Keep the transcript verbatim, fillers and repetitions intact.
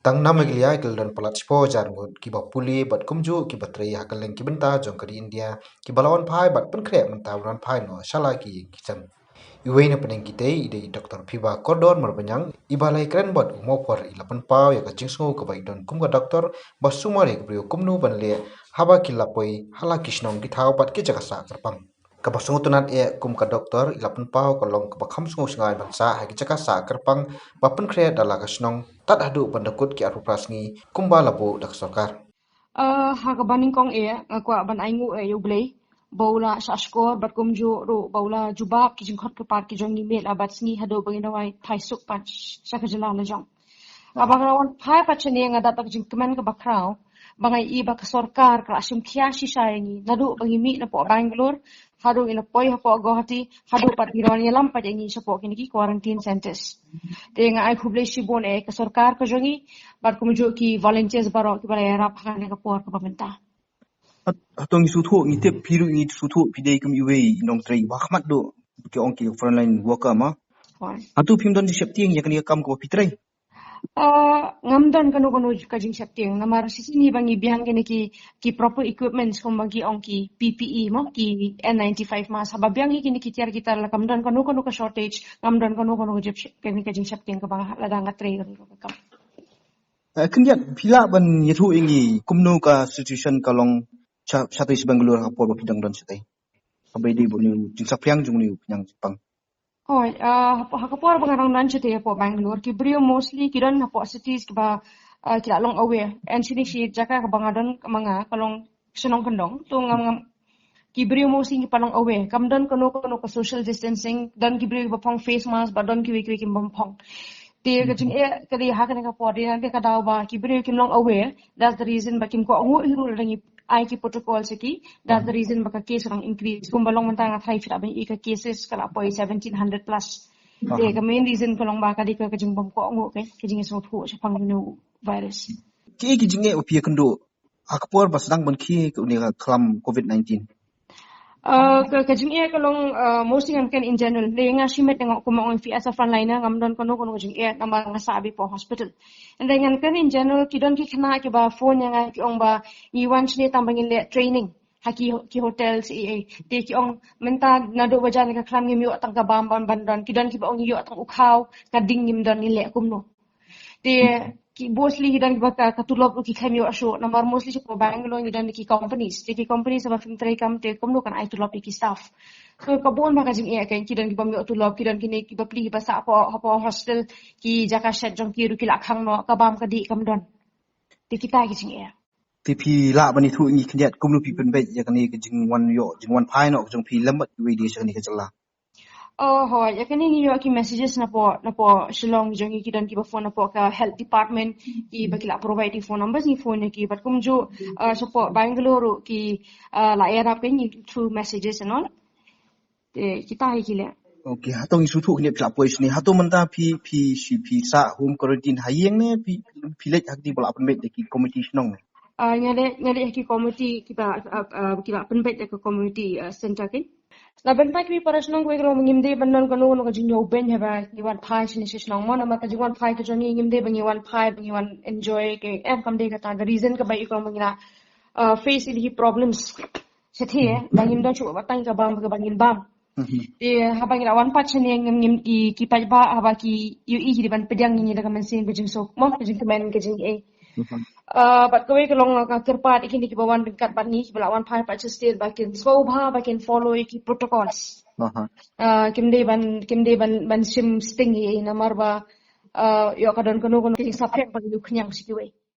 Tang na Meghalaya ki la don palat shiphew hajar ngut kiba pule bad kumjuh kiba trei ha kylleng ki bynta jong ka ri India kiba la wan phai bad pynkhreh mynta ban wan phai noh sha la ki ïing ki sem. Iwei na pdeng kitei i dei i Doktor Phiba Kordor Marbaniang, iba la ïakren bad u Mawphor, i la pynpaw ïa ka jingsngew kaba i don kum ka doktor ba sumar ïa ki briew kumno ban leh haba ki la poi ha la ki shnong ki thaw bad ki jaka sah kyrpang. Kaba sngewtynnat eh kum ka doktor, i la pynpaw ka long kaba kham sngewsynei ban sah ha ki jaka sah kyrpang ba pynkhreh da la ka shnong tad haduh ban da kut ki arphew phra sngi kumba la buh da ka sorkar. Uh, ha kaba nyngkong eh nga kwah ban ai nguh eh ïa U Blei ba u la shahshkor bad kumjuh ruh ba u la jubab ki jingkhot kyrpad ki jong ngi miet la bad sngi haduh ba ngin da wan phai suk pat sha ka jylla la jong. Haba nga la wan phai pat shane nga dap da ka jingkmen kaba khraw ba nga ïohi ba ka sorkar ka la shim khia shisha ïa ngi naduh ba ngi mih napoh Bangalore haduh ngi la poi hapoh Guwahati haduh pat ngi la wan ïalam pat ïa ngi shapoh kine ki quarantine centers. Te nga ai khublei shibun eh ka sorkar ka jong ngi bad kumjuh ki volunteers baroh kiba la ïarap ha kane ka por kaba mynta. Hato ngi sngewthuh, ngi tip phi ruh ngi sngewthuh phi dei kum iwei i nongtrei ba khmat duh ki ong ki frontline worker ma. Hato phim don jingsheptieng ïa kane ka kam kaba phi trei? Uh, ngam don kano kano ka jingsheptieng namar shisien ba ngi biang kine ki ki proper equipments kum ba ngi ong ki P P E ma, ki N ninety-five mask, haba biang hi kine ki tiar ki tar la kam don kano kano ka shortage, ngam don kano kano ka jingsheptieng kaba lada nga trei kano kano ka kam. Uh, khyndiat phi lah ban ïathuh ïa ngi kumno ka situation ka long sha shatei sha Bangalore ha por ba phi dang don shatei? Kaba dei ba une u jingsaphriang jong une u khñiang jingpang. Hoi, uh, ha ka por ba nga dang don shatei hapoh Bangalore ki briew mostly ki don hapoh cities kiba uh, ki la long away. And shini shi jaka kaba nga don ma nga ka long shnong kyndong. To ngam ngam ki briew mostly ki pa long away. Kam don kano kano ka social distancing, don ki briew kiba phong face mask bad don kiwei kiwei kim phong. Te ka jingeh ka dei ha kane ka por dei na ka daw ba ki briew kim long away. That's the reason ba kim kwah nguh hi ruh lada ngi ai ki protocol sha ki. That's the reason ba ka case ka long increase. Kumba long mynta nga tharai phi lah ban ïohi ka cases ka la poi seventeen hundred plus. Te ka main reason ka long ba ka dei ka jingbym kwah nguh, ka jingïasngewthuh shaphang une u virus. Kiei ki jingeh ba phi ïakynduh ha ka por ba sdang ban khie une ka khlam COVID nineteen? Uh, ka, ka jingeh ka long uh, mostly ngan kren in general. Dei nga shimet nga kumba ong phi as a frontliner ngam don kano kano ka jingeh namar nga sah beit hapoh hospital. And then ngan kren in general, ki don ki khynnah kiba phone ïa nga ki ong ba ngi wan shane tang ba ngin leh training ha ki ki hotels. Te ki ong mynta naduh ba jan ka khlam ngim ïoh tang ka bam ban ban don. Ki don kiba ong ngi ïoh tang u khaw, ka ding ngim don, ngin leh kumno. Te ki mostly ki don kiba ka, ka tulop ruh ki khlem ïoh shuh namar mostly shapoh Bangalore ngi don ki companies. Te ki companies haba phim trei kam te kumno kan ai tulop ïa ki staff. So ka bun ba ka jingeh, ki don kiba ym ïoh tulop, ki don kine kiba pli kiba sah hapoh hostel, ki jaka shet jong ki ruh ki la khang noh, ka bam ka dih kam don. Te kita ki jingeh. Te phi lah ban ïathuh ïa ngi khyndiat kumno phi pynbeit ïa kane ka jingwan ïoh jingwan phai noh jong phi lem bad kiwei de sha kane ka jylla? Oh, hoi, ïa kane ngi ïoh ki messages napoh napoh Shillong jong ngi, ki don kiba phone napoh ka health department, kiba ki la provide ki phone numbers, ngi phone ïa ki. Bad kumjuh uh, shapoh Bangalore ruh ki uh, la ïarap ïa ngi through messages and all. Te kita hi ki leh. Okay, hato ngi sngewthuh khyndiat phi la poi shane, hato mynta phi phi shi phi sah home quarantine ha ïing ne phi phi leit ha kti ba la pynbeit da ki committee shnong ne? Ah, nga leit, nga leit ha ki committee kiba ah, ah, ki la pynbeit da ka community ah, center ki. Na bynta ki para shnong kiwei ki long ba ngim dei ban don kano kano ka jingïoh beiñ haba ngi wan phai shane sha shnong, mo namar ka jingwan phai ka jong ngi ngim dei ba ngi wan phai ba ngi wan enjoy, ki em, kam dei kata. Ka reason kaba ïoh ki long ba ngi la ah, face ïa ki problems shatei, ba ngim don shuh ba tang ka bam kaba ngin bam. Te haba ngi la wan pat shane ngim ngim ki ki paidbah haba ki ïohi ki dei ban pdiang ïa ngi da ka mynsiem ka jingsuk, mo, ka jingkmen, ka jingeh. Ah, bad kawei ka long ka kyrpad ïa kine kiba wan ryngkat bad ngi, kiba la wan phai pat sha state, ba kin sngewbha ba kin follow ïa ki protocols. Ah, kim dei ban kim dei ban ban shim sting ïa ngi namar ba ah, ïoh ka don kano kano ka jingsaphriang ba ngi ïoh khñiang sha kiwei.